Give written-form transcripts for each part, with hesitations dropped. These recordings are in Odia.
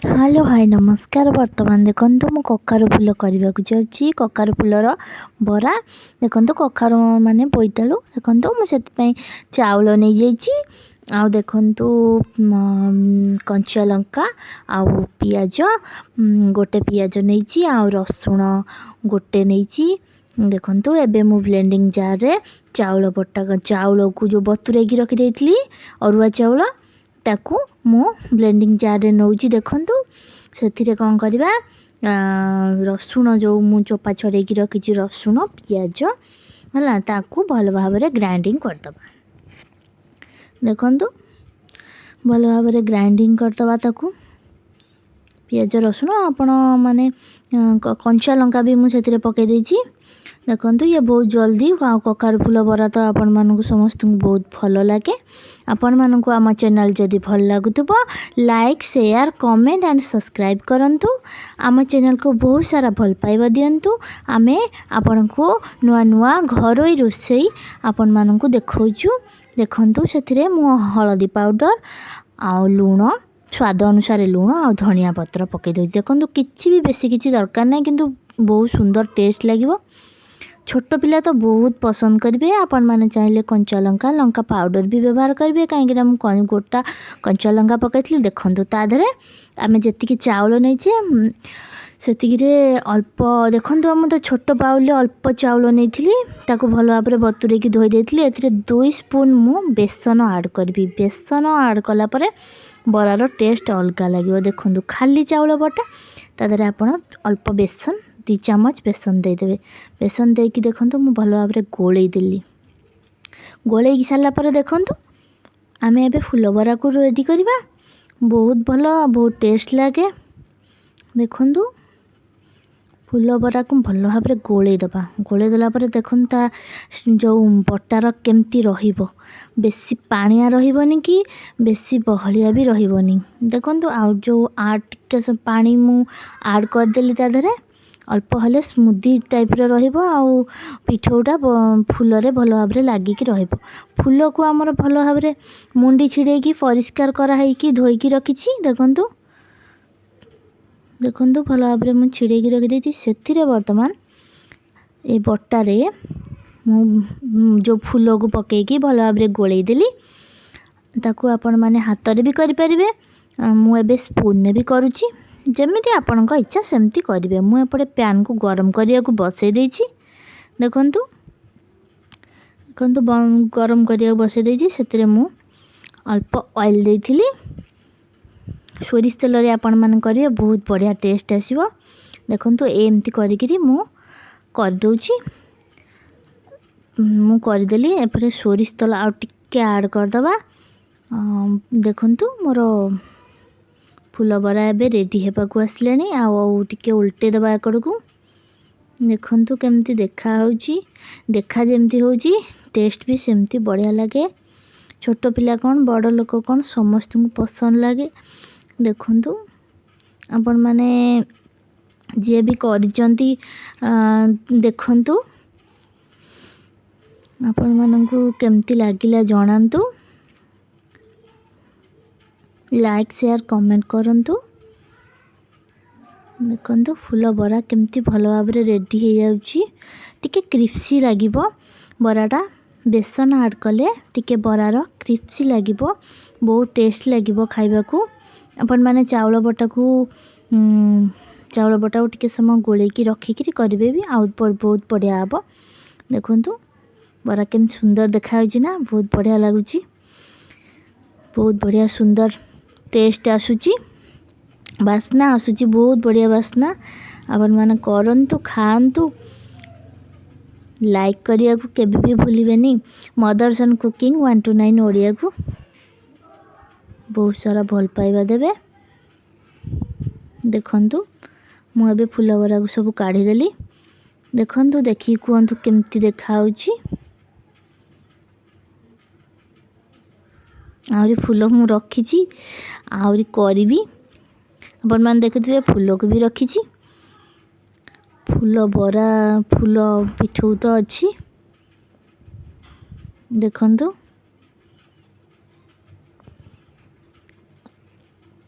ହ୍ୟାଲୋ ହାଇ ନମସ୍କାର। ବର୍ତ୍ତମାନ ଦେଖନ୍ତୁ, ମୁଁ କଖାରୁ ଫୁଲ କରିବାକୁ ଯାଉଛି, କଖାରୁ ଫୁଲର ବରା। ଦେଖନ୍ତୁ, କଖାରୁ ମାନେ ବୋଇତାଳୁ। ଦେଖନ୍ତୁ, ମୁଁ ସେଥିପାଇଁ ଚାଉଳ ନେଇଯାଇଛି, ଆଉ ଦେଖନ୍ତୁ କଞ୍ଚା ଲଙ୍କା ଆଉ ପିଆଜ। ଗୋଟେ ପିଆଜ ନେଇଛି ଆଉ ରସୁଣ ଗୋଟେ ନେଇଛି। ଦେଖନ୍ତୁ, ଏବେ ମୁଁ ବ୍ଲେଣ୍ଡିଂ ଜାର୍ରେ ଚାଉଳ ବଟା, ଚାଉଳକୁ ଯେଉଁ ବତୁରେଇକି ରଖିଦେଇଥିଲି ଅରୁଆ ଚାଉଳ, ତାକୁ ମୁଁ ବ୍ଲେଣ୍ଡିଂ ଜାର୍ରେ ନେଉଛି। ଦେଖନ୍ତୁ, ସେଥିରେ କ'ଣ କରିବା? ରସୁଣ ଯେଉଁ ମୁଁ ଚୋପା ଛଡ଼େଇକି ରଖିଛି, ରସୁଣ ପିଆଜ ହେଲା, ତାକୁ ଭଲ ଭାବରେ ଗ୍ରାଇଣ୍ଡିଙ୍ଗ କରିଦେବା। ଦେଖନ୍ତୁ, ଭଲ ଭାବରେ ଗ୍ରାଇଣ୍ଡିଙ୍ଗ କରିଦେବା ତାକୁ, ପିଆଜ ରସୁଣ। ଆପଣ ମାନେ କଞ୍ଚା ଲଙ୍କା ବି ମୁଁ ସେଥିରେ ପକାଇ ଦେଇଛି। ଦେଖନ୍ତୁ, ଇଏ ବହୁତ ଜଲ୍ଦି, ଆଉ କଖାରୁ ଫୁଲ ବରା ତ ଆପଣମାନଙ୍କୁ ସମସ୍ତଙ୍କୁ ବହୁତ ଭଲ ଲାଗେ। ଆପଣମାନଙ୍କୁ ଆମ ଚ୍ୟାନେଲ୍ ଯଦି ଭଲ ଲାଗୁଥିବ, like, share, comment and subscribe କରନ୍ତୁ। ଆମ ଚ୍ୟାନେଲ୍କୁ ବହୁତ ସାରା ଭଲ ପାଇବା ଦିଅନ୍ତୁ। ଆମେ ଆପଣଙ୍କୁ ନୂଆ ନୂଆ ଘରୋଇ ରୋଷେଇ ଆପଣମାନଙ୍କୁ ଦେଖାଉଛୁ। ଦେଖନ୍ତୁ, ସେଥିରେ ମୁଁ ହଳଦୀ ପାଉଡ଼ର ଆଉ ଲୁଣ, ସ୍ୱାଦ ଅନୁସାରେ ଲୁଣ ଆଉ ଧନିଆ ପତ୍ର ପକାଇ ଦେଉଛି। ଦେଖନ୍ତୁ, କିଛି ବି ବେଶୀ କିଛି ଦରକାର ନାହିଁ, କିନ୍ତୁ ବହୁତ ସୁନ୍ଦର ଟେଷ୍ଟ ଲାଗିବ। ଛୋଟ ପିଲା ତ ବହୁତ ପସନ୍ଦ କରିବେ। ଆପଣମାନେ ଚାହିଁଲେ କଞ୍ଚା ଲଙ୍କା, ଲଙ୍କା ପାଉଡ଼ର ବି ବ୍ୟବହାର କରିବେ, କାହିଁକିନା ମୁଁ ଗୋଟା କଞ୍ଚା ଲଙ୍କା ପକାଇଥିଲି। ଦେଖନ୍ତୁ, ତା ଦେହରେ ଆମେ ଯେତିକି ଚାଉଳ ନେଇଛେ ସେତିକିରେ ଅଳ୍ପ। ଦେଖନ୍ତୁ, ମୁଁ ତ ଛୋଟ ବାଉଲରେ ଅଳ୍ପ ଚାଉଳ ନେଇଥିଲି, ତାକୁ ଭଲ ଭାବରେ ବତୁରେଇକି ଧୋଇ ଦେଇଥିଲି। ଏଥିରେ 2 ସ୍ପୁନ୍ ମୁଁ ବେସନ ଆଡ଼୍ କରିବି। ବେସନ ଆଡ଼୍ କଲା ପରେ ବରାର ଟେଷ୍ଟ ଅଲଗା ଲାଗିବ। ଦେଖନ୍ତୁ, ଖାଲି ଚାଉଳ ବଟା, ତା ଦେହରେ ଆପଣ ଅଳ୍ପ ବେସନ, 2 ଚାମଚ ବେସନ ଦେଇଦେବେ। ବେସନ ଦେଇକି ଦେଖନ୍ତୁ, ମୁଁ ଭଲ ଭାବରେ ଗୋଳେଇ ଦେଲି। ଗୋଳେଇକି ସାରିଲା ପରେ ଦେଖନ୍ତୁ, ଆମେ ଏବେ ଫୁଲ ବରାକୁ ରେଡ଼ି କରିବା। ବହୁତ ଭଲ, ବହୁତ ଟେଷ୍ଟ ଲାଗେ। ଦେଖନ୍ତୁ, ଫୁଲ ବରାକୁ ଭଲ ଭାବରେ ଗୋଳେଇ ଦେବା। ଗୋଳେଇ ଦେଲା ପରେ ଦେଖନ୍ତୁ, ତା ଯେଉଁ ବଟାର କେମିତି ରହିବ, ବେଶୀ ପାଣିଆ ରହିବନି କି ବେଶୀ ବହଳିଆ ବି ରହିବନି। ଦେଖନ୍ତୁ, ଆଉ ଯେଉଁ ଟିକେ ପାଣି ମୁଁ ଆଡ଼୍ କରିଦେଲି ତା ଦେହରେ ଅଳ୍ପ, ହେଲେ ସ୍ମୁଦି ଟାଇପ୍ର ରହିବ ଆଉ ପିଠଉଟା ଫୁଲରେ ଭଲ ଭାବରେ ଲାଗିକି ରହିବ। ଫୁଲକୁ ଆମର ଭଲ ଭାବରେ ମୁଣ୍ଡି ଛିଡ଼େଇକି ପରିଷ୍କାର କରାହେଇକି ଧୋଇକି ରଖିଛି। ଦେଖନ୍ତୁ, ଦେଖନ୍ତୁ, ଭଲ ଭାବରେ ମୁଁ ଛିଡ଼େଇକି ରଖିଦେଇଛି। ସେଥିରେ ବର୍ତ୍ତମାନ ଏ ବଟାରେ ମୁଁ ଯେଉଁ ଫୁଲକୁ ପକାଇକି ଭଲ ଭାବରେ ଗୋଳେଇ ଦେଲି। ତାକୁ ଆପଣମାନେ ହାତରେ ବି କରିପାରିବେ, ମୁଁ ଏବେ ସ୍ପୁନ୍ରେ ବି କରୁଛି। ଯେମିତି ଆପଣଙ୍କ ଇଚ୍ଛା ସେମିତି କରିବେ। ମୁଁ ଏପଟେ ପ୍ୟାନ୍କୁ ଗରମ କରିବାକୁ ବସେଇ ଦେଇଛି। ଦେଖନ୍ତୁ, ଦେଖନ୍ତୁ, ଗରମ କରିବାକୁ ବସେଇ ଦେଇଛି। ସେଥିରେ ମୁଁ ଅଳ୍ପ ଅଏଲ୍ ଦେଇଥିଲି। ସୋରିଷ ତେଲରେ ଆପଣମାନେ କରିବେ, ବହୁତ ବଢ଼ିଆ ଟେଷ୍ଟ ଆସିବ। ଦେଖନ୍ତୁ, ଏମିତି କରିକିରି ମୁଁ କରିଦେଉଛି। ମୁଁ କରିଦେଲି। ଏପଟେ ସୋରିଷ ତେଲ ଆଉ ଟିକେ ଆଡ଼୍ କରିଦେବା। ଦେଖନ୍ତୁ, ମୋର ଫୁଲ ବରା ଏବେ ରେଡ଼ି ହେବାକୁ ଆସିଲାଣି। ଆଉ ଟିକେ ଓଲଟେଇ ଦେବା ଏକଡ଼କୁ। ଦେଖନ୍ତୁ କେମିତି ଦେଖାହେଉଛି। ଦେଖା ଯେମିତି ହେଉଛି, ଟେଷ୍ଟ ବି ସେମିତି ବଢ଼ିଆ ଲାଗେ। ଛୋଟ ପିଲା କ'ଣ, ବଡ଼ ଲୋକ କ'ଣ, ସମସ୍ତଙ୍କୁ ପସନ୍ଦ ଲାଗେ। ଦେଖନ୍ତୁ, ଆପଣମାନେ ଯିଏ ବି କରିଛନ୍ତି, ଦେଖନ୍ତୁ, ଆପଣମାନଙ୍କୁ କେମିତି ଲାଗିଲା ଜଣାନ୍ତୁ। ଲାଇକ୍, ସେୟାର, କମେଣ୍ଟ କରନ୍ତୁ। ଦେଖନ୍ତୁ, ଫୁଲ ବରା କେମିତି ଭଲ ଭାବରେ ରେଡ଼ି ହେଇଯାଉଛି। ଟିକେ କ୍ରିସ୍ପି ଲାଗିବ ବରାଟା। ବେସନ ଆଡ଼୍ କଲେ ଟିକେ ବରାର କ୍ରିସ୍ପି ଲାଗିବ, ବହୁତ ଟେଷ୍ଟ ଲାଗିବ ଖାଇବାକୁ। ଆପଣମାନେ ଚାଉଳ ବଟାକୁ ଟିକେ ସମୟ ଗୋଳେଇକି ରଖିକିରି କରିବେ ବି ଆଉ ବହୁତ ବଢ଼ିଆ ହେବ। ଦେଖନ୍ତୁ, ବରା କେମିତି ସୁନ୍ଦର ଦେଖାଯାଉଛି ନା? ବହୁତ ବଢ଼ିଆ ଲାଗୁଛି, ବହୁତ ବଢ଼ିଆ ସୁନ୍ଦର ଟେଷ୍ଟ ଆସୁଛି, ବାସ୍ନା ଆସୁଛି, ବହୁତ ବଢ଼ିଆ ବାସ୍ନା। ଆପଣମାନେ କରନ୍ତୁ, ଖାଆନ୍ତୁ। ଲାଇକ୍ କରିବାକୁ କେବେ ବି ଭୁଲିବେନି। ମଦର୍ସ ଆଣ୍ଡ କୁକିଂ 129 ଓଡ଼ିଆକୁ ବହୁତ ସାରା ଭଲ ପାଇବା ଦେବେ। ଦେଖନ୍ତୁ, ମୁଁ ଏବେ ଫୁଲ ବରାକୁ ସବୁ କାଢ଼ିଦେଲି। ଦେଖନ୍ତୁ, ଦେଖିକି କୁହନ୍ତୁ କେମିତି ଦେଖାହେଉଛି। ଆହୁରି ଫୁଲ ମୁଁ ରଖିଛି, ଆହୁରି କରିବି। ଆପଣମାନେ ଦେଖୁଥିବେ, ଫୁଲକୁ ବି ରଖିଛି। ଫୁଲ ବରା, ଫୁଲ ପିଠଉ ତ ଅଛି। ଦେଖନ୍ତୁ,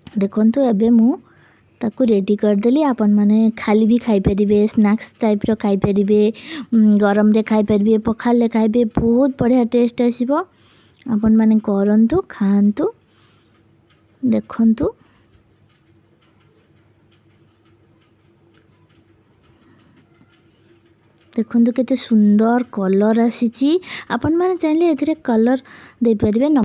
ଦେଖନ୍ତୁ, ଏବେ ମୁଁ ତାକୁ ରେଡ଼ି କରିଦେଲି। ଆପଣମାନେ ଖାଲି ବି ଖାଇପାରିବେ, ସ୍ନାକ୍ସ ଟାଇପ୍ର ଖାଇପାରିବେ, ଗରମରେ ଖାଇପାରିବେ, ପଖାଳରେ ଖାଇବେ, ବହୁତ ବଢ଼ିଆ ଟେଷ୍ଟ ଆସିବ। ଆପଣମାନେ କରନ୍ତୁ, ଖାଆନ୍ତୁ, ଦେଖନ୍ତୁ। ଦେଖନ୍ତୁ କେତେ ସୁନ୍ଦର କଲର୍ ଆସିଛି। ଆପଣମାନେ ଚାହିଁଲେ ଏଥିରେ କଲର୍ ଦେଇପାରିବେ।